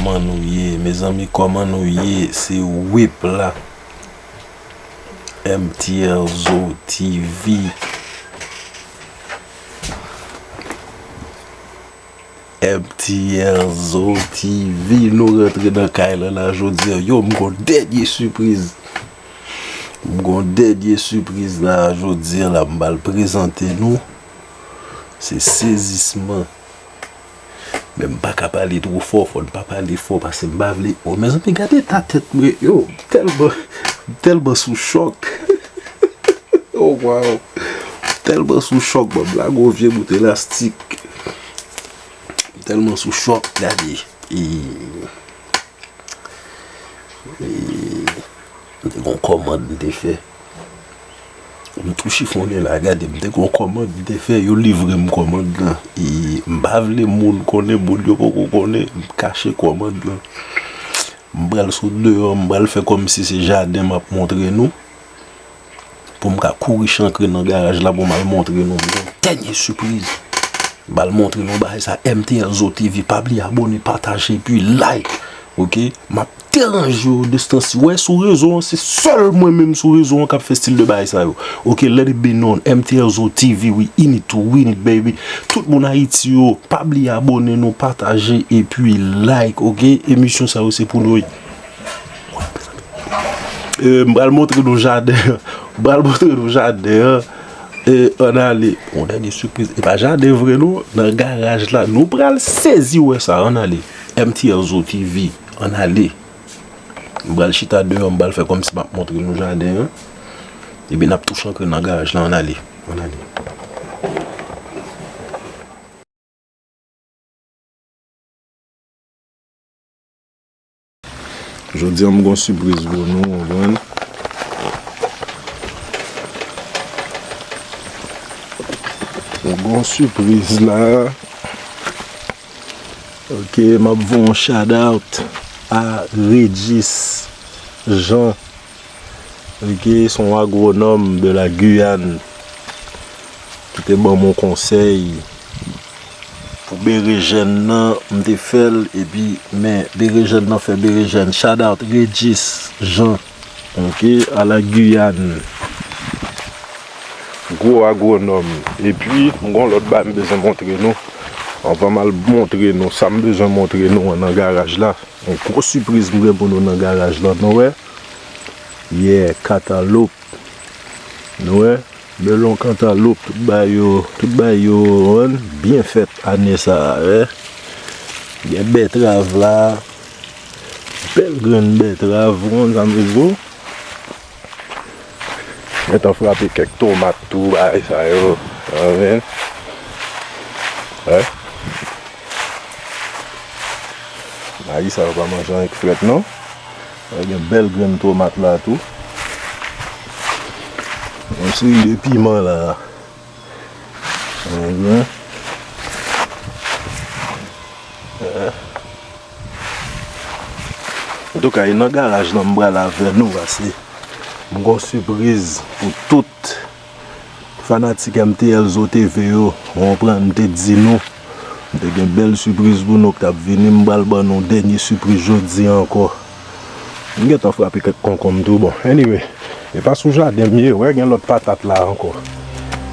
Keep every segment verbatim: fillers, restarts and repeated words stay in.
Kòman nou ye, mezanmi, kòman nou ye? Se Whip la. M T R Zo T V. M T R Zo T V, nou rantre nan kay lan la jodi a. Yo, m gon dènye sipriz. M gon dènye sipriz la jodi a la, m pral prezante nou. Se sezisman. Men m pa ka pale two fò, fò n pa pale fò, paske m pa vle. O, mezanmi, gade eta tèt mwen. Yo, m tèlman, m tèlman sou chòk. Oh, wow. M tèlman sou chòk, ban m lage yon vye bout elastik. M tèlman sou chòk, gade. E, e, m te gon kòmand m te fè. M tou chifonnen la, gade, m te gon kòmand m te fè, yo livre m kòmand lan. E m pa vle moun konnen, moun yo poko konnen, m kache kòmand lan. M pral sot deyò, m pral fè kòmsi se jaden m ap montre nou. Pou m ka kouri chankre nan garaj la pou m al montre nou. M gen dènye sipriz. M pral montre nou bagay sa, M T R Zo T V. Pa bliye abòne, pataje, epi like. Oke? M ap deranje yo de tan si. Wè, sou rezo an, se sèl mwen menm sou rezo an k ap fè stil de bagay sa yo. Oke, let it be known. M T R Zo T V, we in it too, we in it, baby. Tout moun Ayiti yo, pa bliye abòne nou, pataje, epi like, oke? Emisyon sa yo, se pou nou. E, m pral montre nou jaden an. M pral montre nou jaden an. E, ann ale. Yon dènye sipriz. E pa jaden vre, non. Nan garaj la. Nou pral sezi wè sa. Ann ale. M T R Zo T V. Ann ale. M pral chita deyò, m pral fè kòmsi m ap montre nou jaden an. Epi n ap tou chankre nan garaj la, ann ale. Ann ale. Jodi a, m gon sipriz pou nou, konprann? M gon sipriz la. Ok, m ap voye yon shout out a Regis Jean. Ok, se yon agwonòm de la Guyane ki te ban m yon konsèy pou berejèn nan, m te fè l, epi, men, berejèn nan fè berejèn. Shout out Regis Jean, ok, a la Guyane. Gwo agwonòm. Epi, m gon lòt bagay m bezwen montre nou. Anvan m al montre nou sa m bezwen montre nou an nan garaj la. Yon gwo sipriz m gen pou nou nan garaj la, nou wè. Yeah, kantaloup. Nou wè, melon, kantaloup, tout bagay yo, tout bagay yo, konprann, byen fèt ane sa a, wè. Gen bètrav la, bèl grenn bètrav, ou konn sa m vle di w. Gentan frape kèk tomat tou, bagay sa yo. Amen. Wè. Mayi sa yo pa manje anyen k frèt, non. Wè, gen bèl grenn tomat la tou. Yon seri de piman la. Amen. Antouka, e nan garaj lan m pral avè nou, paske m gon sipriz pou tout fanatik M T R Zo T V yo. Ou konprann, m te di nou, m te gen bèl sipriz pou nou k t ap vini. M pral ban nou dènye sipriz jodi a ankò. M gentan frape kèk konkonm tou. Bon, anyway. E pa sou jaden m ye, wè gen lòt patat la ankò.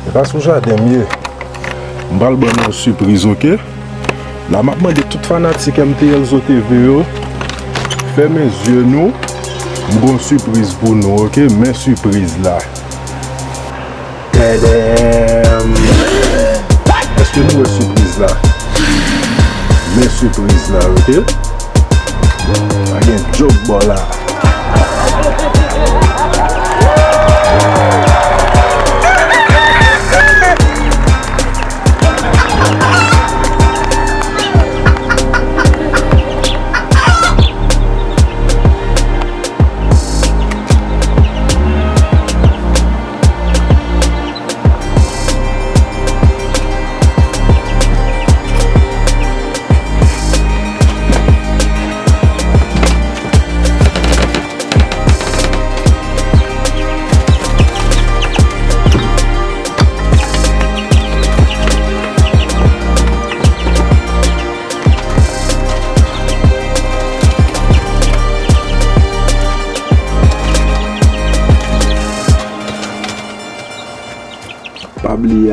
E pa sou jaden m ye. M pral ban nou yon sipriz, ok? La m ap mande tout fanatik M T R Zo T V yo, fèmen zye nou. M gon sipriz pou nou, ok? Men sipriz la. Tadam! Èske nou wè sipriz la? Men sipriz la, ok? Pa gen djòk bò la.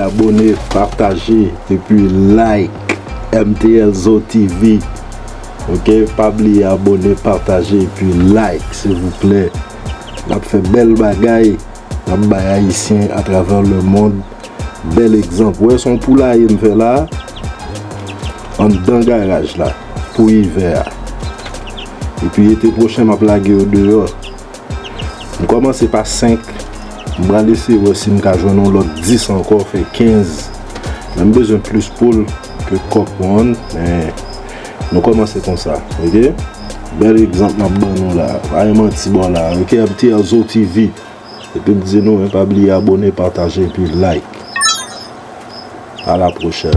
Abone, pataje, epi like M T L Zo T V. Ok, pa bliye abone, pataje, epi like, silvouplè. N ap fè bèl bagay, n ap bay Ayisyen atravè lemonn bèl egzanp. Wè, se yon poulaye m fè la, anndan garaj la, pou ivè a. Epi ete pwochen, m ap lage yo deyò. M kòmanse pa senk. M pral eseye wè si m ka jwenn yon lòt dis ankò, fè kenz. Men m bezwen plis poul ke kòk, konprann? Men nou kòmanse konsa, ok? Bèl egzanp m ap ban nou la. Pa gen manti bò la, ok? M T L Zo T V. Epi m di nou, men pa bliye abone, pataje, epi like. A la pwochèn.